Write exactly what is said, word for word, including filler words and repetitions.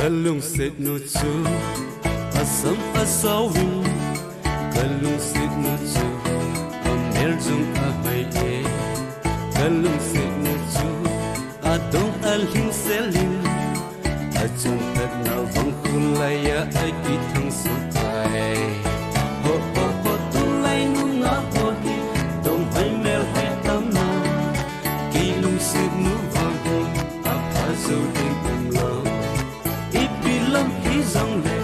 Kalungsetnu chu asam asauvin, kalungsetnu chu amel jong ahai e. Kalungsetnu chu adong alhingselin, achonphatna vang khulaiya akithangsoh tai. Ho, ho, ho, tulai nunga ho hi donghoi melhoi tamna. Kei lungsetnu vang hi apha jou ding umlou. Ipi lam hijongle